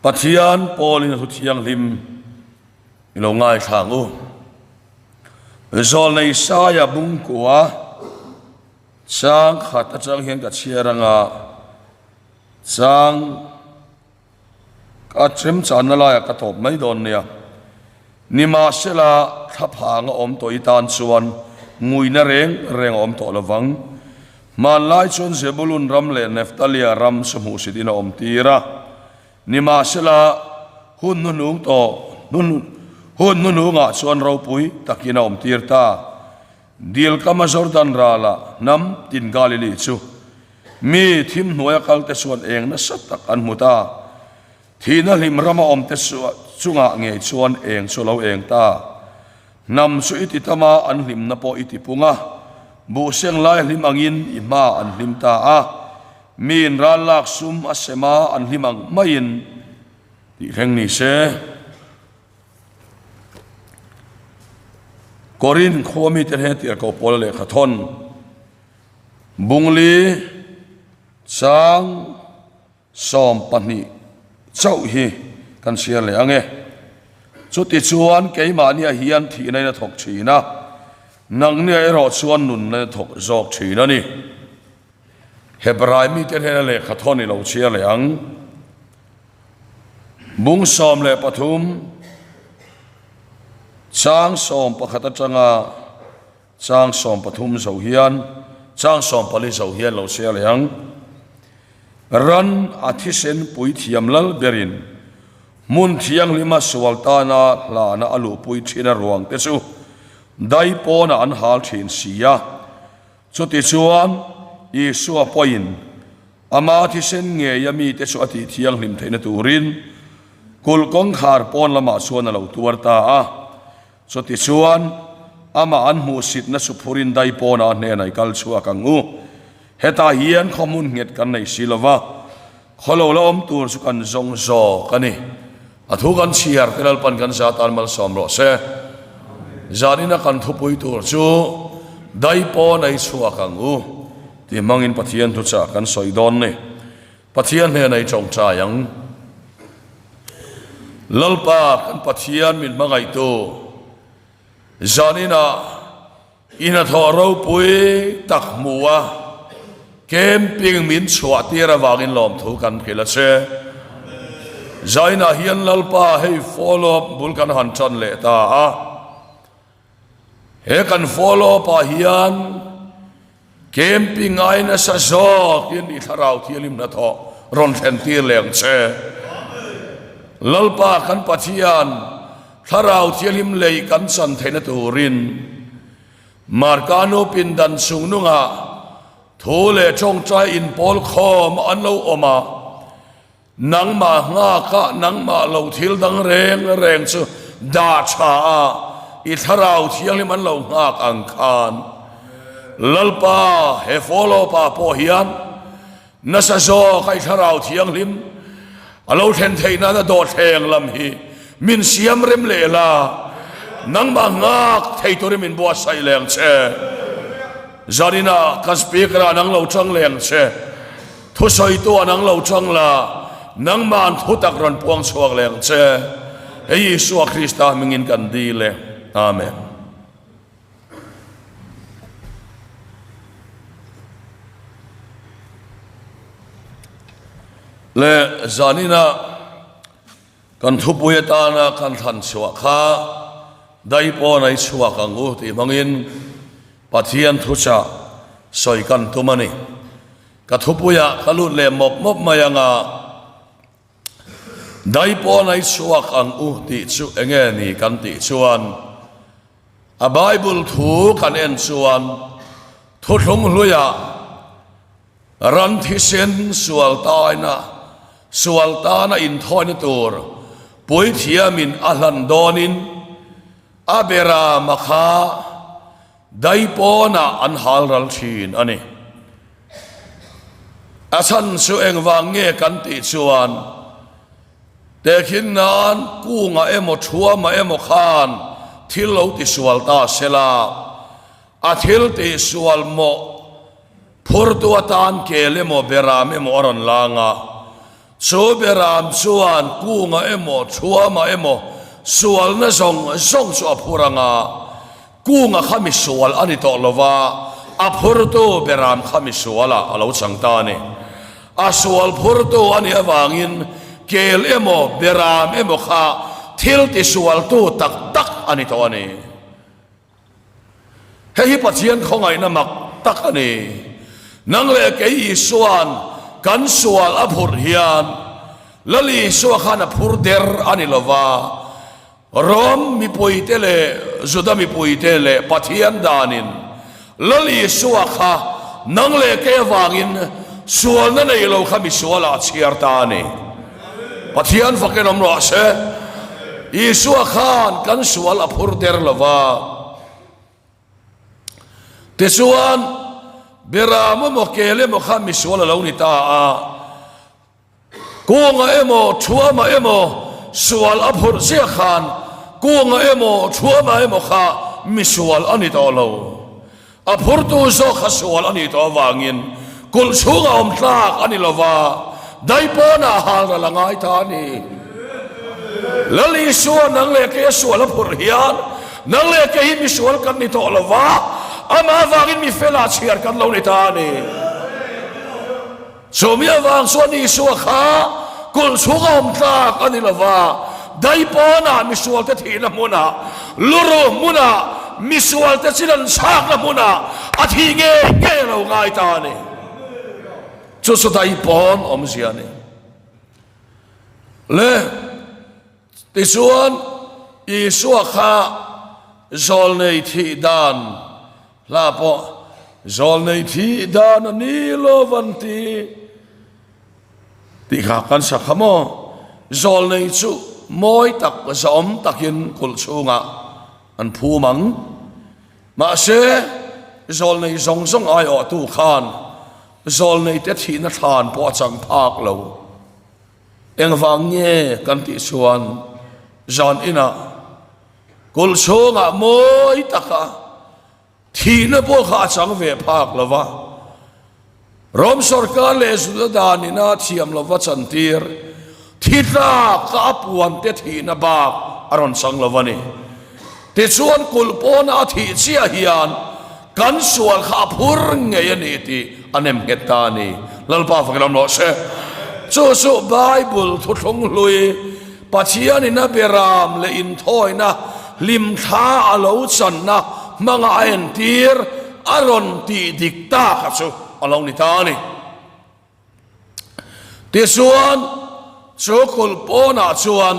Pathian pawlin a thu thianghlim i lo ngaithla ang u. Zawlnei Saia bungkua chang khat atang hian ka chhiar anga chang Ka chemchanna laiah ka tawp mai dawn nia. Nimahsela, thlaphang a awm tawh i tan chuan nguina reng reng a awm tawh lo vang. Hmanlai chuan Zebulun ram leh Neftalia ram chu hmuhsit in a awm tir a. Nimahsela, hun hnuhnung tawh hun hnuhnungah chuan ropui takin a awm tir ta. Dil kama Jordan ralah hnam tin Galili chu Mi thim hnuaia kalte chuan eng nasa tak an hmu ta. Thihna hlim rama awmte chungah ngei chuan eng chu a lo eng ta. Hnam chu i ti tam a, an hlimna pawh i ti pung a. Buhseng lai hlim angin i hma an hlim ta a. Miin ral lak sum a sem a, an hlim ang maiin tih thleng ni se. Korin khua mite hnen tirhkoh Paula lehkha thawn. Bungli chang 12 chauh hi kan chhiar leh ang e. Chutichuan keimahniah hian thihna in a thawk thin a, nangniah erawh chuan nunna in a thawk zawk thin a ni. Hebrai mite hnena lehkha thawn i lo chhiar leh ang. Bung 13 chang 11 atanga Chang 13 zo hian chang 14 zo hian lo sia leh ang. Ran a thisen puithiam lal berin hmun thianghlima sual tana hlana a luhpui thin a ruang te chu dai pawnah an hal thin si a. Chutichuan Isua pawhin ama thisen ngeia mite chu a tih thianghlim theihna turin kulh kawngkhar pawn lamah chuan a lo tuar ta a. Chutichuan, amah an hmuhsitna chu phurin dai pawnah a hnenah i kal chhuak ang u. Hetah hian khaw hmun nghet kan nei si lo va, khaw lo la awm tur chu kan zawng zawk a ni. A thu kan chhiar te Lalpan kan za tan malsawm rawh se. Zanina kan thupui tur chu dai pawnah i chhuak ang u tih hmangin Pathian thuchah kan sawi dawn ni. Pathian hnenah i tawngtai ang. Lalpa kan Pathian min hmangaihtu, zaninah i hnathawh ropui tak hmu a, camping min chhuah tir avangin lawmthu kan hrilh a che. Zainah hian Lalpa hei follow up bul kan han tan leh ta a. He kan follow up ah hian Camping ai nasa zawkin i thlarau thianghlim hnathawh rawn thlen tir leh ang che. Lalpa kan Pathian thlarau thianghlim lei kan chan theihna turin Marka nu pindan chungnungah thu leh tawngtai inpawl khawm an lo awm a, nangmah nghakah nangmah lo thil dang reng reng chu dah tha a, i thlarau thianghlim an lo nghak ang khan Lalpa he follow pa pawh hian nasa zawk a i thlarau thianghlim a lo thlen theih nana dawhthleng lam hi min siam rem leh la, nangmah nghak thei turin min buatsaih leng che. Zaninah kan speaker ah nang lo chang leng che. Thusawitu an ang lo chang la, nangmah an thutak rawn puang chhuak leh ang che. Hei Isua Krista hmingin kan dil e. Amen. Le zanina kan thupui atana kan thlan chhuah kha dai pawn ai chhuak ang u tih hmangin Pathian thuchah sawi kan tum a ni. Ka thupuiah ka lut leh mawp mawp mai ang a, Dai pawn ai chhuak ang u tih chu enge ni kan tih chuan a Bible thu kan en chuan thuthlung hluiah ran thisen sual taina sual tana inthawina tur puithiamin a hlan dawnin a berama kha Dai pawnah an hal ral thin a ni. A chhan chu engvang nge kan tih chuan tehkhin nan kungah emaw thuamah emaw khan thil lo tisual ta se la, a thil tihsual mawh phurtu atan kel emaw beram emaw a rawn lang a. Chu beram chuan kunga emaw thuama emaw sualna zawng zawng chu a phur ang a, kunga kha misual a ni tawh lo va, a phurtu beram kha misualah a lo chang ta a ni. A sual phurtu a nih avangin kel emaw beram emaw kha thil tisualtu tak tak a ni tawh a ni. Hei hi Pathian khawngaihna mak tak a ni. Nang leh kei Isua'n kan sual a phurh hian Lal Isua khan a phur der a ni lo va, Rom mipuite leh Juda mipuite leh Pathian danin Lal Isua kha nang leh kei avangin sualna nei lo kha misualah a chhiar ta a ni. Pathian fakin awm rawh se. Isua khan kan sual a phur der lo va. Tichuan, Beram emaw kel emaw kha misual a lo ni ta a. Kunga emaw thuama emaw sual a phurh chiah khan kunga emaw thuama emaw kha misual a ni tawh lo. A phurtu zawk kha sual a nih tawh avangin kulh chhunga awm tlak a ni lo va, daipawnah halral a ngai ta a ni. Lal Isua nang leh kei a sual a phurh hian nang leh kei hi misual kan ni tawh lo va, amah avangin mi felah chhiar kan lo ni ta a ni. Chumi avang chuan Isua kha kulh chhung a awm tlak a ni lo va, daipawnah misualte thihna hmunah, luru hmunah, misualte chin an chhakna hmunah a thih ngei ngei a lo ngai ta a ni. Chu chu daipawn awmzia a ni. Le, tichuan Isua kha zawlnei thih dan Hla pawh zawlnei thih dan a ni lo van ti tih kha kan sak kha maw? Zawlnei chu mawi tak zahawm takin kulh chhungah an phum ang. Mahse, zawlnei zawng zawng aiawhtu khan zawlneite thihna thlan pawh a chang phak lo. Engvang nge kan tih chuan zan inah Kulh chhungah mawi taka thihna pawh kha a chang ve phak lo va, Rom sorkar leh Juda dan ina thiam lova chantir thi tlak kha a puante thihna bak a rawn chang lo a ni. Tichuan kulh pawna a thih chiah hian kan sual kha a phur ngei a ni tih a nem nghet ta a ni. Lalpa fakin awm rawh se. Chu chu Bible thuthlung hlui Pathianin a beram leh inthawina hlimthla a lo channa hmanga a entir a rawn tih dik taka chu a lo ni ta a ni. Tichuan, chu kulh pawnah chuan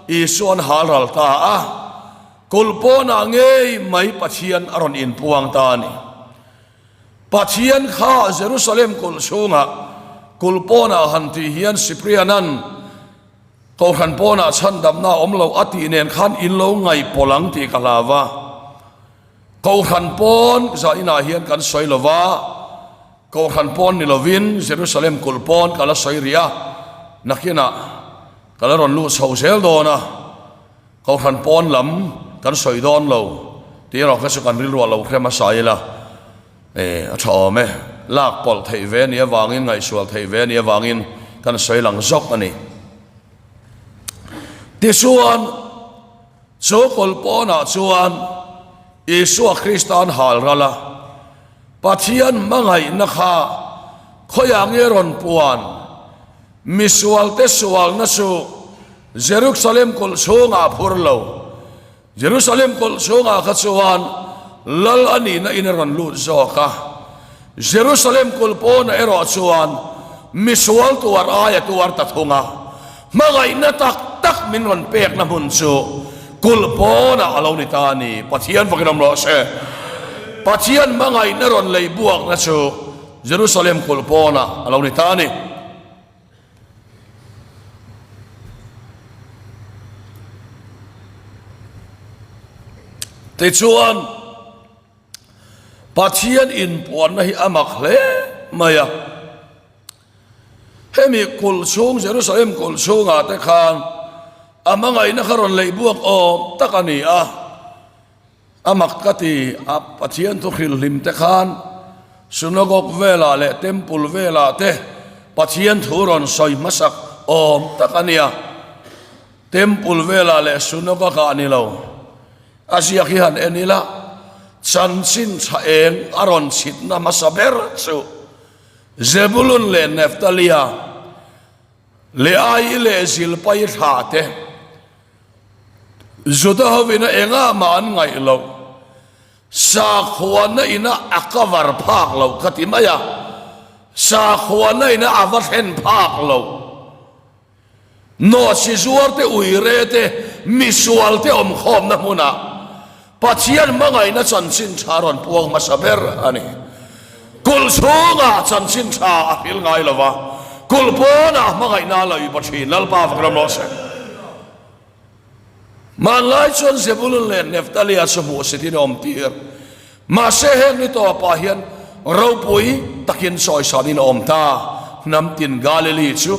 Isua'n hal ral ta a, kulh pawnah ngei mai Pathian a rawn inpuang ta a ni. Pathian kha Jerusalem kulh chhungah kulh pawnah han tih hian Cyprian-a'n Kohhran pawnah chhandamna a awm lo a tih nen khan in lo ngaihpawlh ang tih ka hlau a. Kohhran pawn zah inah hian kan sawi lo va, Kohhran pawn ni lovin Jerusalem kulh pawn ka la sawi rih a, nakinah ka la rawn luh chho zel dawn a, Kohhran pawn lam kan sawi dawn lo tih erawh kha chu kan rilru a lo hrem hmasa ila, e a tha awm e, lak pawlh theih ve a nih avangin, ngaihsual theih ve a nih avangin kan sawi lang zawk a ni. Tichuan, chu kulh pawnah chuan Isua Krista an hal ral a, Pathian hmangaihna kha khawiah nge rawn puan? Misualte sualna chu Jerusalem kulh chhungah a phur lo. Jerusalem kulh chhungah kha chuan lal a nihna in a rawn lut zawk a. Jerusalem kulh pawnah erawh chuan misual tuar ai a tuar ta thung a. Hmangaihna tak tak min rawn pekna hmun chu kulh pawnah a lo ni ta a ni. Pathian fakin awm rawh se. Pathian hmangaihna rawn lei buakna chu Jerusalem kulh pawnah a lo ni ta a ni. Tichuan, Pathian inpuanna hi a mak hle mai a. Hemi kulh chhung, Jerusalem kulh chhungah te khan a hmangaihna kha rawn leih buak awm tak a ni a. A mak ka ti, a Pathian thu hrilhlim te khan Synagogue velah leh Temple velah te Pathian thu rawn sawi hmasak Awm tak a nia. Temple velah leh synagogue-ah ni lo. A ziak hi han en ila, chanchin tha eng a rawn chhitna hmasa ber chu Zebulun leh Neftalia, Leai leh Zilpai thlah te, Juda hovin a engah mah an ngaih loh, sakhuana ina a cover phak loh ka ti mai a, sakhuana ina a va thlen phak loh. Nawhchi zuar te, uire te, misual te awmkhawmna hmunah Pathian hmangaihna chanchin tha rawn puang hmasa ber a ni. Kulh chhungah chanchin tha a hril ngai lo va, kulh pawnah hmangaihna a lo ipa thin. Lalpa fak ram rawh se. Hmanlai chuan Zebulun leh Neftalia chu hmuhsitin a awm tir. Mahse heng ni tawpah hian ropui takin sawisanin a awm ta. Hnam tin Galili chu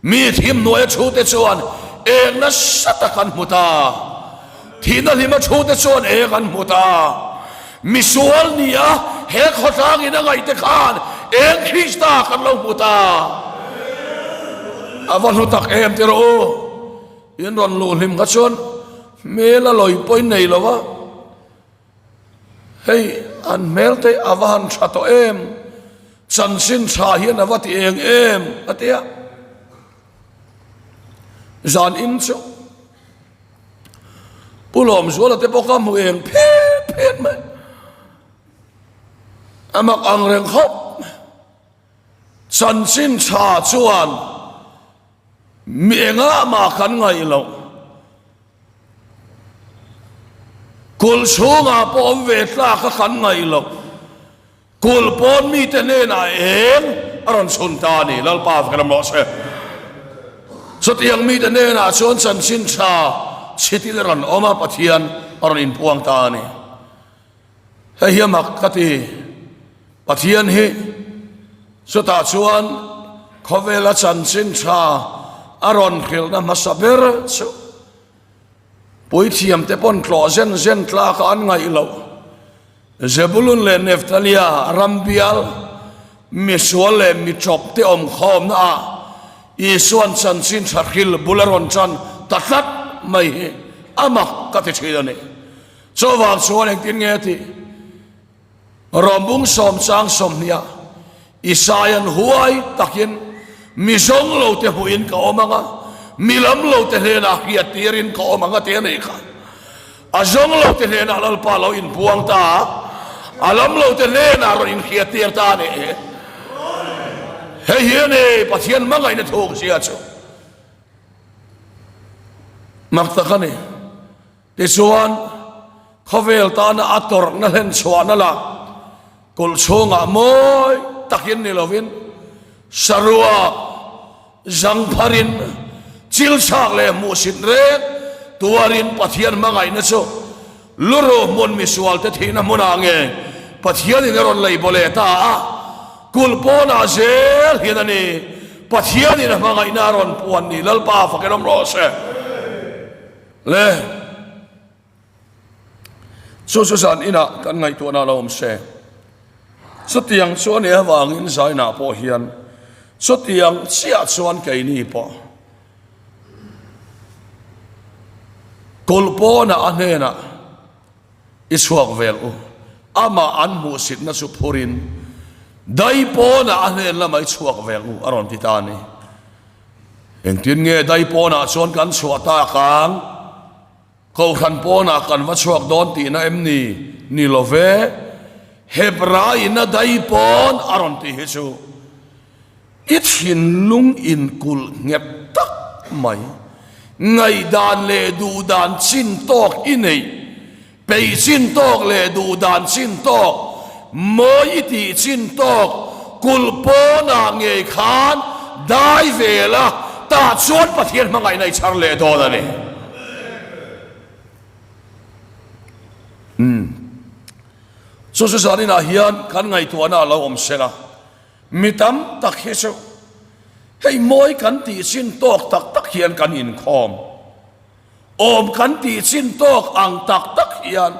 mi thim hnuaia thute chuan eng nasa tak an hmu ta. Thihna hlima thute chuan eng an hmu ta. Misual nia he khawtlangin a ngaihte khan eng Krista kan lo hmu ta. A va hlu tak em ti rawh u. In rawn luh hlim kha chuan hmel a lawi pawhin nei lo va, hei an hmel te a va han tha tawh em, chanchin tha hian a va ti eng em a ti a. Zan in chu Pu Lawmzuala te pawh kha hmu eng phet phet mai, a mak ang reng khawp mai. Chanchin tha chuan Mi engah mah kan ngaih loh. Kulh chhungah pawh awm ve tlak a kan ngaih loh. Kulh pawn mite hnenah eng a rawn chhun ta a ni. Lalpa fak ram rawh se. Chutiang mite hnenah chuan chanchin tha chhitin a rawn awm a, Pathian a rawn inpuang ta a ni. Hei hi a mak ka ti. Pathian hi chutah chuan khawvela chanchin tha a rawn hrilhna hmasa ber chu puithiamte pawn tlawh zen zen tlaka an ngaih loh Zebulun leh Neftalia ram bial misual leh mitawp te awmkhawmna ah Isuan chanchin tha hril bul a rawn tan ta tlat mai hi a mak ka ti thin a ni. Chuvang chuan engtin nge tih? Rawmbung sawmchang sawmhniah Isaia'n huai takin, Mi zawng lote hmuhin ka awm ang a, mi lam lote hnenah hriat tirin ka awm ang a ti a nih kha. A zawng lote hnenah Lalpa lo inpuang ta a, a lam lote hnenah rawn inhriat tir ta a nih hi. Hei hi a ni Pathian hmangaihna thukzia chu. Mak tak a ni. Tichuan, khawvel tana a tawrhna hlen chhuahna lah kulh chhungah mawi takin ni lovin saruak zangpharin chilchhak leh hmuhsit reng tuarin Pathian hmangaihna chu luruh hmun misualte thihna hmunah nge Pathianin a rawn lei baw leh ta a, kulh pawnah zel hian a ni Pathianin a hmangaihna a rawn puan ni Lalpa fakin awm rawh se. Le chu chu zan inah kan ngaihtuahna lo awm se. Chutiang chu a nih avangin zainah pawh hian chutiang chiah chuan keini pawh kulh pawnah a hnenah i chhuak vel u. Amah an hmuhsitna chu phurin dai pawnah a hnen lamah i chhuak vel u a rawn ti ta a ni. Engtin nge dai pawnah chuan kan chhuah tak ang? Kohhran pawnah kan va chhuak dawn tihna em ni? Ni lo ve. Hebrai ina dai pawn a rawn tih hi chu i thinlung inkulh nghet tak mai, ngaihdan leh duhdan chin tawk i neih Peih chin tawk leh duh dan chin tawk, mawi i tih chin tawk, kulh pawnah ngei khan dai ve la, tah chuan Pathian hmangaihna i chhar leh dawn a ni. Umm. Chu chu zaninah hian kan ngaihtuahna a lo awm sela, mi tam tak hi chu hei mawi kan tih chin tawk tak tak hian kan inkhawm. Awm kan tih chin tawk ang tak tak hian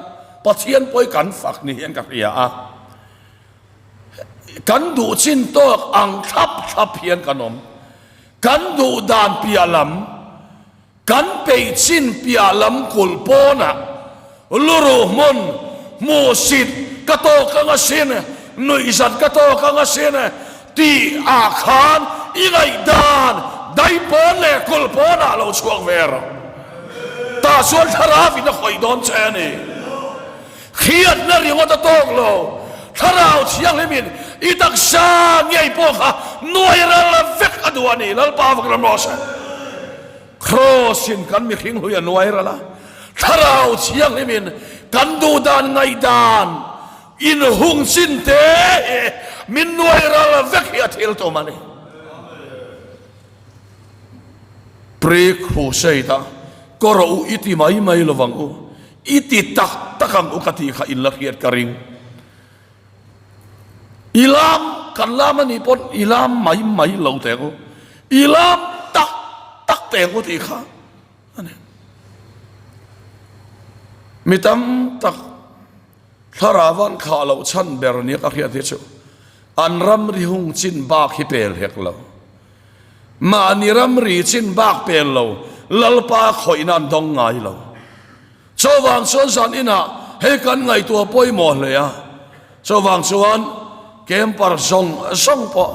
Pathian pawi kan fak ni hian ka hria a. Kan duh chin tawk ang thlap thlap hian kan awm. Kan duh dan piah lam, kan peih chin piah lam kulh pawnah luruh hmun hmuhsit ka tawk ang asin, nuihzat ka tawk ang asin tih ah khan i ngaihdan dai pawn leh kulh pawnah lo chhuak ve rawh. Tah chuan thlarau in a khawih dawn che a ni. Hriatna ringawt a tawk lo. Thlarau Thianghlimin i taksa ngei pawh kha nuai ral vek a duh a ni. Lalpa vak ram rawh se. Kraws-in kan mihring hlui a nuai ral a, Thlarau Thianghlimin kan duhdan ngaihdan inhung chin te hi min nuai ral vek hi a thil tum a ni. Pre-Crusade-a kaw rawh u i ti mai mai lovang u. I ti tak tak ang u ka tih kha in la hriat ka ring. I lam, kan lam a nih pawn i lam mai mai lo teh ang u. I lam tak tak teh ang u tih kha a ni. Mi tam tak thlarau an khah loh chhan ber nia ka hriat hi chu an ramri hung chin bak hi pel hek lo. Mahni ramri chin bak pel lo, Lalpa khawihna an dawng ngai lo. Chuvang chuan zan inah hei kan ngaihtuah pawimawh hle a, chuvang chuan camper zawng zawng pawh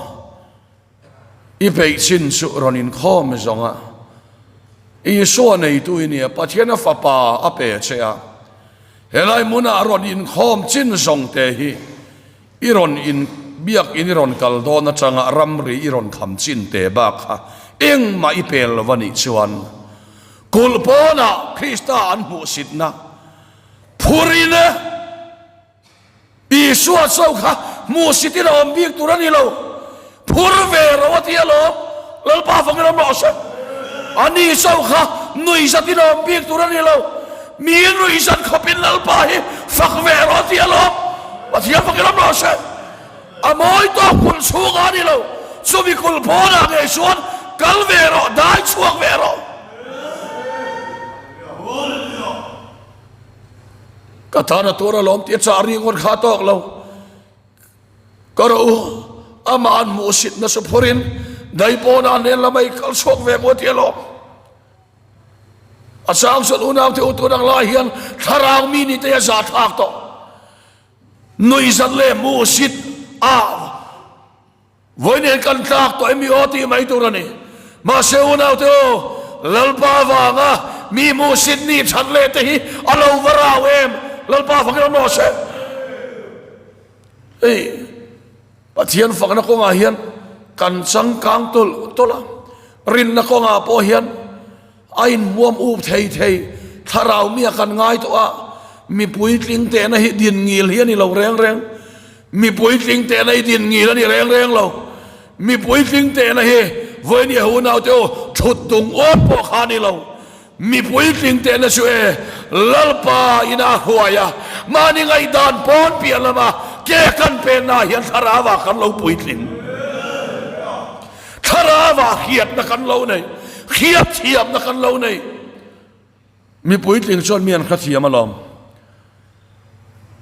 i peih chin chu rawn inkhawm zawng a, Isua neitu i nia, Pathian a fapa a pe che a, helai hmunah rawn inkhawm chin zawng te hi I rawn in biakin i rawn kal dawn atanga ramri i rawn kham chin te bak kha engmah i pel lo a nih chuan kulh pawnah Krista an hmuhsitna phurin Isua cho kha hmuhsitin a awm bik tur a ni lo. Phur ve ro a ti alawm, Lalpa fangin awm rawh se. Ani cho kha nuihzatin a awm bik tur a ni lo, mi nuihzat khawpin Lalpa hi fak ve rawh a ti alawm, Pathian fangin awm rawh se. A mawi tawk kulh chhungah a ni lo, chumi kulh pawnah ngei chuan kal ve rawh, dai chhuak ve rawh. Ka tan a tur alawm tih a chah ringawt kha a tawk lo. Ka rawh u, amah an hmuhsit nasa phurin daipawnah nen lamah i kal chhuak ve maw tih a lawm. A chang chuan unaute u tun ang lai hian thlarau mi ni te a za thlak tawh. Nuihzat leh hmuhsit a vawi nen kan tlak tawh emi aw tih mai tur a ni. Mahse unaute u, Lalpa vanga mi hmuhsit ni that leh te hi a lo va rau em? Lalpa fangin awm rawh se. Hei Pathian fakna kawngah hian kan changkang tawlh tawlh a, rinna kawngah pawh hian a inhmuam up thei thei thlarau mia kan ngai tawh a, mi puitling tehna hi din ngil hi a ni lo reng reng, mi puitling tehna hi din ngil a ni reng reng lo, mi puitling tehna hi vawinia unaute u thut tung awt pawh kha a ni lo. Mi puitling tehna chu e, Lalpa in a hruai a, mahni ngaihdan pawn piah lama ke kan penna hian thlarauah kan lo puitling. Thlarauah hriatna kan lo nei, hriat thiamna kan lo nei. Mi puitling chuan mi an hrethiam alawm.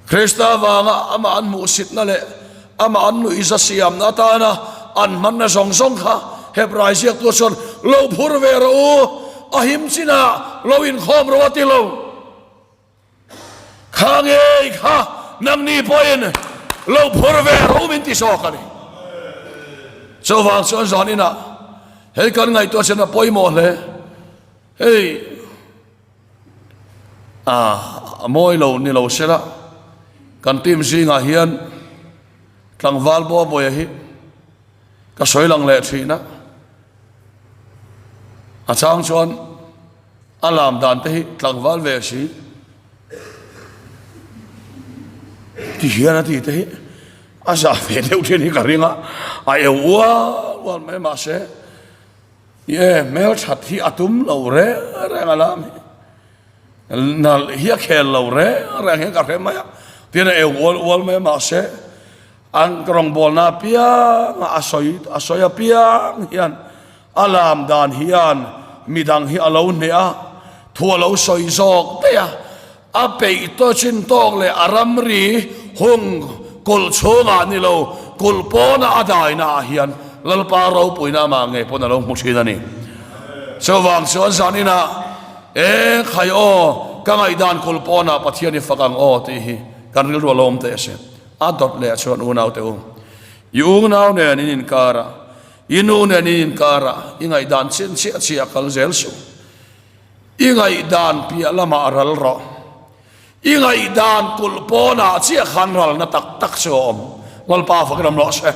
Krista vanga amah an hmuhsitna leh amah an nuihza siamna atana an hmanna zawng zawng kha Hebrai ziaktu chuan lo phur ve rawh u, a him chinah lo inkhawm rawh a ti lo. Kha ngei kha nangni pawhin lo phur ve rawh u min ti zawk a ni. Chuvang chuan zan inah hei kan ngaihtuah chuan a pawimawh hle. Hei. A mawi lo ni lo sela, kan team zingah hian tlangval Buabuaia hi ka sawi lang leh thin a, a chang chuan a lam dan te hi tlangval ve si ti hian a ti te hi a zah ve deuh thin hi ka ring a, a eu ual ual mai mahse. Ie, hmelthat hi a tum lo reng reng a lam hi. Nalh hi a khel lo reng reng hian ka hre mai a. Tin a eu ual ual mai a mahse an rawngbawlna apiang a sawi a sawi apiang hian a lam dan hian midang hi a lo hneh a, thu a lo sawi zawk daih a. A peih tawh chin tawk leh a ramri hung kulh chhungah ni lo, kulh pawnah a daina ah hian. Lalpa ropuina amah ngei pawn a lo hmu thin a ni. Chuvang chuan zaninah e khai aw ka ngaihdan kulh pawnah Pathian i fak ang aw tih hi kan rilru a lawm teh a si. A dawt leh chuan unaute u, i unau nen in inkarah, i nu nen in inkarah i ngaihdan chin chiah chiah kal zel suh. I ngaihdan piah lamah ral rawh. I ngaihdan kulh pawnah chiah khan ralna tak tak chu a awm. Lalpa fak ram rawh se.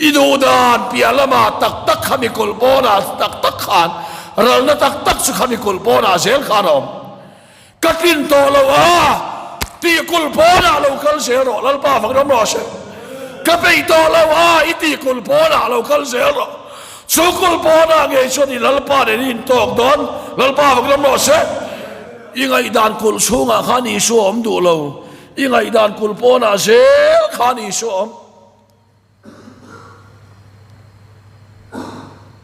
I duhdan piah lamah tak tak kha mi kulh pawnah tak tak khan ralna tak tak chu kha mi kulh pawnah zel khan a awm. Ka tlin tawh lo a tih kulh pawnah lo kal zel rawh Lalpa fak ram rawh se. Ka peih tawh lo a i tih kulh pawnah lo kal zel rawh. Chu kulh pawnah ngei chuan i Lalpa nen i intawk dawn Lalpa fak ram rawh se. I ngaihdan kulh chhungah khan Isua awm duh lo. I ngaihdan kulh pawnah zel khan Isua awm.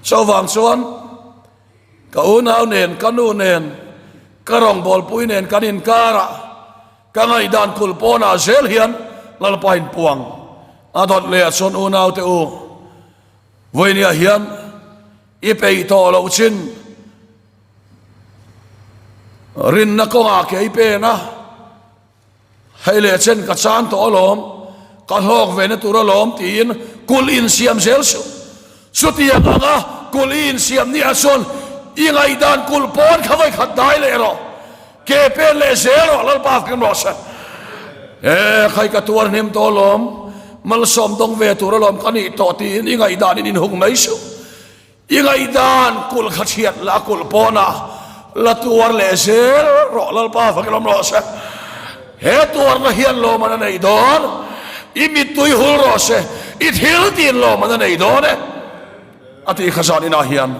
Chuvang chuan ka unau nen, ka nu nen, ka rawngbawlpui nen kan inkarah ka ngaihdan kulh pawnah zel hian Lalpa inpuang a dawt leh ah chuan unaute u, vawinia hian i peih tawh loh chin Rinna kawngah ke i pen a, hei leh chen ka chan tawh alawm, ka hlawk ve na tur alawm tiin kulh insiam zel suh. Chutiang anga kulh i insiam ni ah chuan i ngaihdan kulh pawn kha vawi khat dai leh rawh, ke pen leh zel rawh, Lalpa fim rawh se. E khai ka tuar hnem tawh alawm, malsawm dawng ve tur alawm ka nih tawh tiin i ngaihdan in inhung mai suh. I ngaihdan kulh kha chhiat la kulh pawnah la tuar leh zel rawh Lalpa fak ilawm rawh se. He tuarna hian lawman a nei dawn, i mittui hul rawh se, i thil tin lawman a nei dawn e. A tih kha zan inah hian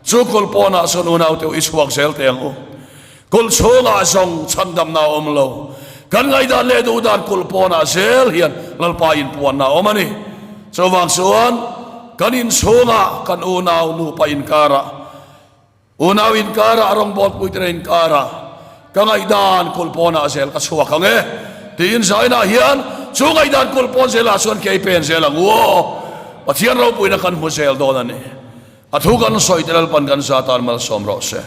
chu kulh pawnah chuan unaute u i chhuak zel teh ang u. Kulh chhungah zawng chhandamna a awm lo. Kan ngaihdan leh duhdan kulh pawnah zel hian Lalpa inpuanna a awm a ni. Chuvang chuan kan inchhungah kan unau nupa inkarah, unau inkarah, rawngbawlpuite inkarah ka ngaihdan kulh pawnah zel ka chhuak ang e tiin zainah hian chu ngaihdan kulh pawn zelah chuan kei pen zel ang u aw. Pathian ropuina kan hmu zel dawn a ni. A thu kan sawi te Lalpan kan za tan malsawm rawh se.